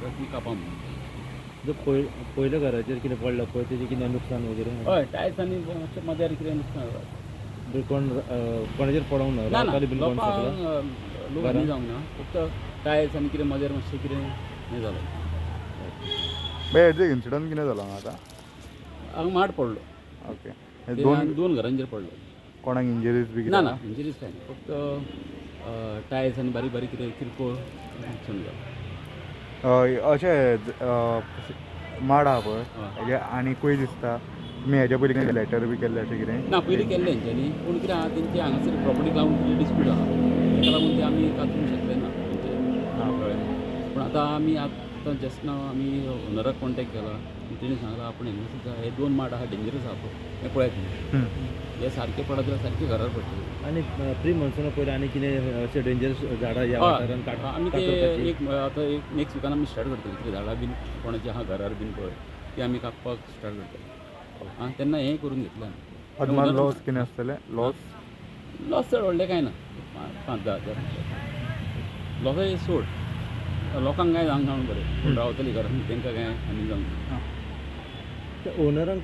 आमकां ती कापा म्हणून. जो पयल्या घराचेर कितें पडला पळय, तेजें कितें नुकसान वगैरे? हय, टायल्स आनी मातशें मद्यार कितें नुकसान जालां. म्हणजे कोण कोणाचेर पडोंक ना? ना ना. रावताले बीन कोण सगळो? लोकांक लोक हानी जावंक ना, फक्त टायल्स आनी कितें मद्यार मातशें कितें हें जालें. हेजे इन्सिडंट कितें जालो हांगा आतां? हांगा माड पडलो. ओके. ते दोन आनी दोन घरांचेर पडलो. कोणाक इंजरीज बी ना. कितें? ना, इंजरीज कांय ना, फक्त टायल्स आनी बारीक बारीक कितें किरकोळ नुकसान जालें. अशें माड आहा पळय, हय. हेजे आनिकूय दिसता तुमी हेज्या पयलीं कितें लेटर बी केल्लें अशें कितें? ना, पयलीं केल्लें तेंच्यांनी, पूण कितें आहा, तेंचे हांगासर प्रॉपर्टीक लागून कितें डिस्प्यूट आहा, ताका लागून ते आमी कातरूंक शकले ना तेंचे, कळ्ळें? पूण आतां आमी आतां जस्ट नाव आमी ओनराक कॉन्टेक्ट केला आनी तेणी सांगलां आपूण हांगा हे दोन माड आहा, डेंजरस आहा पळय, हे पळयात तुमी. हे सारके पडत जाल्यार सारके घरार पडटले. आनी प्री मॉन्सुना पयलीं आनी कितें अशें डेंजरस झाडां ह्या वाठारांत आमी ते कातरपाची? एक आतां एक नेक्स्ट विकान आमी स्टार्ट करतले. कितें झाडां बीन कोणाची आहा घरार बीन पळय, ती आमी कापपाक स्टार्ट करतले. आं, तेन्ना हें करून घेतलें आमी. अदमास लॉस कितें आसतलें, लॉस? लॉस चड व्हडलें कांय ना, 5-10 हजार लॉसाचें सोड, लोकांक कांय जावंक ना म्हणून बरें, पूण रावतलीं घरान तेंकां कांय हानी जावंक ना. त्या ओनरांक